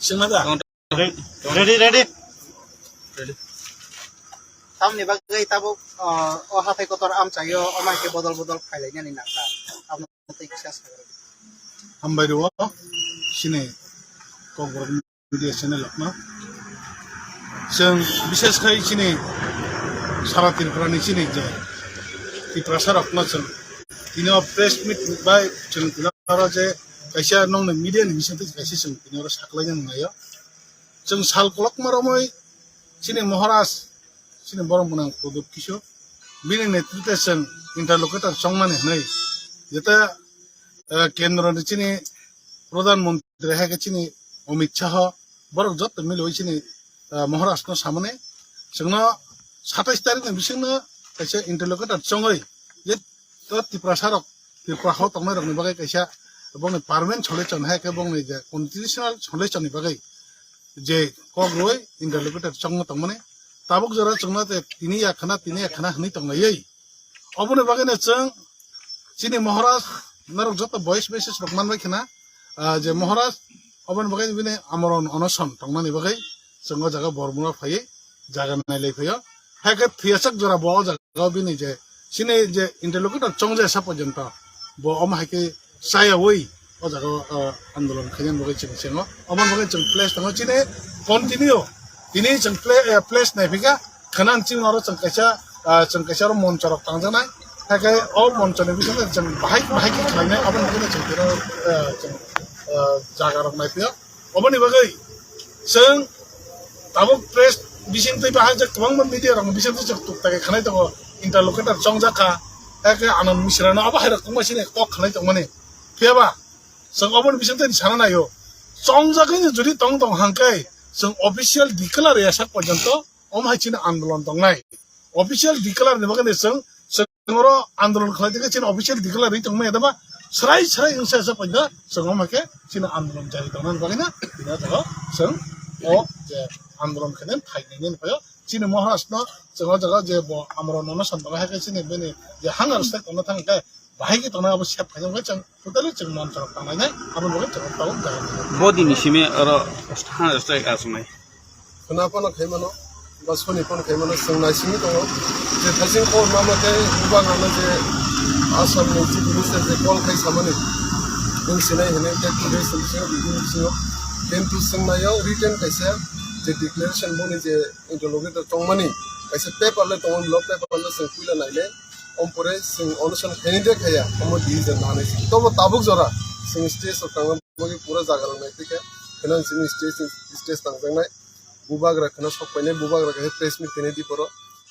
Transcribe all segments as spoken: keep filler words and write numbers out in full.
Sengna da? Ready, ready. Tamni bagwi tabuk, ah, o hathai kotor amchaio, o mai khe bodol bodol phailainani nangkha. Tabuk tei kisa sagra. Hambai rwo, sini Kokborok media channel rokno. Chwng bishes khai chini sara Tripura ni chini je Tiprasa rokno chwng tini o press meet bai chwng tini oro je kaisa nongni media ni bisingtwi kaisa chwng tini oro saklaina nanglaio. Chwng sal kolokma romwi chini Maharaj, chini borok mwnang Pradyot Kishore, bini netritwe chwng interlocutor chongmani hwnwi jeta, eh, kendro ni chini Pradhan Mantri hai khe chini Amit Shah, borok joto milwi chini, eh, Maharaj no samani chwngno satais tarikh ni bisingno kaisa interlocutor chongwi je to Tiprasa rok, Tripura hao tongnai rokni bagwi kaisa bongni permanent solution hai khe bongni je constitutional solution ni bagwi je kok rwi interlocutor chongma tongmani tabuk jora chwngno je tini ya khna, tini ya khna hwnwi tonglaiwi. Oboni bagwino chwng chini Maharaj norok joto voice message rok manbai khna, ah, je Maharaj oboni bagwi bini amorno onoson tongnani bagwi chwng o jaga Bormura phaiwi jaga nailai phaio. Hai khe thwiyasak jora bo o jaga o bini je chini je interlocutor chongjaya sa porjonto bo omo hai khe chayawi o jaga o, ah, andolon khainani bagwi chwng chengo. Omo bagwi chwng place tongo chini continue tini chwng pla-, eh, place naiphika khwnani chini oro chwng kaisa, ah, chwng kaisa oro moncho rok tangjaknai. Hai khe o moncho ni bisingo chwng bahai bahai khe khlainai aboni bagwi chwng tino, eh, chwng, eh, jaga rok naiphio. Oboni bagwi chwng tabuk press bising twi bahai je kwbangma media rok bising twi chwng tuk tak khe khanai tongo, interlocutor chongjak kha, eke Anand Mishra no abo hai rok tongma sini kok khanai tongmani. Phiya ba chwng oboni bising twi sana naio. Chongjagwi ni jodi tong tong hangkai chwng official declare ya sak porjonto omo hai chini andolon tongnai. Official declare ni bagwi chwng, chwng oro andolon khlai tongkhe chini official declare ri tongmaya daba srai srai wngsa sa paida chwng omo khe chini andolon jari tongnani bagwi na tini o jaga chwng o je andolon khe phai nini phaio chini Maharaj no chwng o jaga je bo amrok nono san bagwi hai khe chini bini je hunger strike tongna thang khe bahai khe tongna abo sep khaina bagwi chwng totally chwng moncho rok tangnai nai abo bagwi chwng tabuk jaga. Bo dini simi oro hunger strike aswngnai. Khwna phano khai mano, ba soni phano khai mano, chwng naisingwi tongo. Je thaising khobor ma mate, bubagrano je Assam ni Chief Minister je call khai samani, nwng sinai hwnwi tei two days ni bisingo, video ni bisingo. Kintu chwng naio written kaisa je declaration boni je interlocutor tongmani, kaisa paper le tongo, lo paper le chwng puila naile, ompore chwng onoson khaini de khaya, omo decision nanai. Tobo tabuk jora chwng stage o tangma bagwi pura jaga rok nai tike, kheno chini stage, stage tangjaknai, bubagra kheno sok painai, bubagra khe press meet khainai di poro.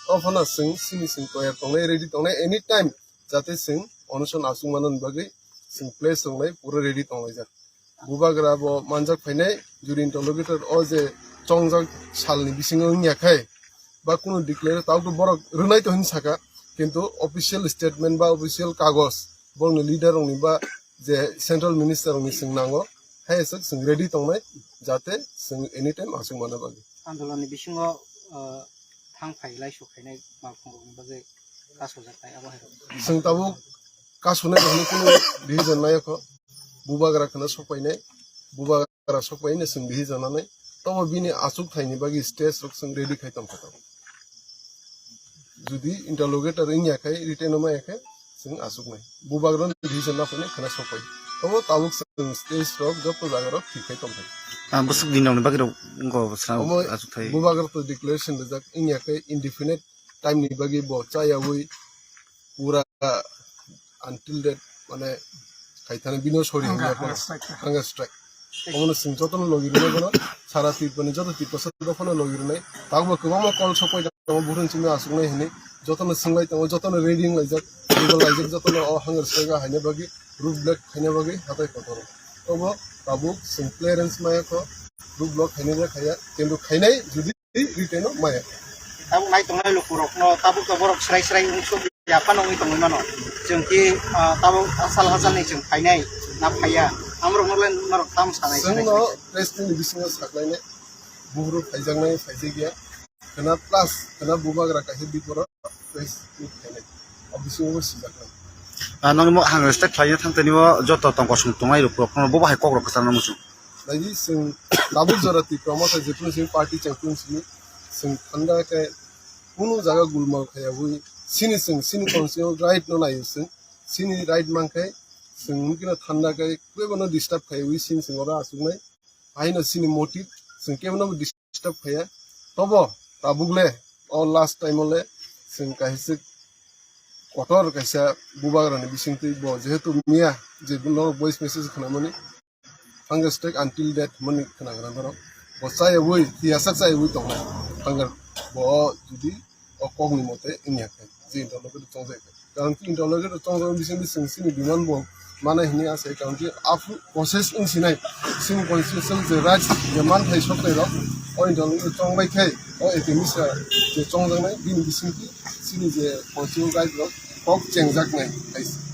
O phano chwng sini chwng toyar tongnai, ready tongnai, anytime jate chwng onoson aswk manani bagwi chwng place tongnai, pura ready tonglaijak. Bubagra bo manjak phainai, juri interlocutor o je chongjak salni bisingo wngya khai, ba kunu declare tawk to borok rwnai to hin saka, kintu official statement ba official kagoj borokni leader rokni ba je central minister rokni chwng nango, hai aswk chwng ready tongnai, jate chwng anytime aswk manna bagwi. Andolonni bisingo, uh, thang phai lai su khainai malkhung rokni bagwi kasojaknai abo hai rok. Chwng tabuk kasonai rokni kunu decision nai kho, bubagra kheno sok painai, bubagra sok painai chwng decision nanai, tobo bini aswk thaini bagwi stage rok chwng ready khai tongkha tabuk. Jodi interlocutor wngya khai, written o maya khai, chwng aswknai. Bubagrano decision na phunai khwna sokpai. Tobo tabuk chwng stage rok joto jaga rok thik khai tongthai. Ah, bwswk din rokni bagwi rok wngkha bo swnam. Omo aswk thai. Bubagra to declaration rijak wngya khai indefinite time ni bagwi bo chayawi pura until that mane khaithani bino sori hunger, hwnwi hunger strike. Hunger strike. Omono chwng jotono logi rwnai bono, sara Tripura ni joto Tiprasa dophano logi rwnai. Tabukbo kwbangma call sokpai tongo, buphuru chini aswknai hwnwi. Jotono swngbai tongo, jotono ready wnglaijak, legal laijak, jotono o hunger strike o haina bagwi, road block khaina bagwi hatai kotoro. Obo tabuk chwng clearance maya kho, road block khainai de khaya, kintu khainai jodi written o maya. Tabuk nai tongnai lukurokno tabuk to borok srai srai wngsuk ya phano wngwi tongwi mano. Chwng ki, ah, tabuk sal hasalni chwng phainai na phaiya? Amrokno le norok tamo sanai sanai. Chwngno press ni bisingo saklainai, buphuru phaijaknai phaijakya. Khwna plus khwna bubagra kaisa biporo press meet khainai. O bisingo sijaknai. Ah, nangni mo hunger strike khlaina thangtani o joto tongkosong tongnai rok, rokno bo bahai kokrok kwcharna muchung. Lagi chwng tabuk jora Tipra Motha jephru chwng party chengphru chwng, chwng thanda khe kunu jaga gulmal khaiyawi chini chwng chini constitutional right no naio chwng, chini right mankhe chwng mungkino thanda khe kebono disturb khaiyawi chini chwng oro achuknai. Haino chini motive chwng kebono disturb khaiya. Tobo tabuk le o last time o le chwng kaisa kotor kaisa bubagrani bisingtwi bo jehetu miya je norok voice message khwnamani, hunger strike until death hwnmani khwnagra norok. Bo chayawi, tiyasa chayawi tongnai. Hunger bo judi o kokni mote wngya khe, je interlocutor chongjak khe. Karon ki interlocutor chongjak bising bising chini demand bo manai hwnwi asai, karon ki aphuru process wng sinai. Chini constitution je right je manthai soknai rok, o interlocutor chongbai khe, o etemisa je chongjaknai, bini bisingtwi chini je constitutional right rok kok chengjaknai hai se.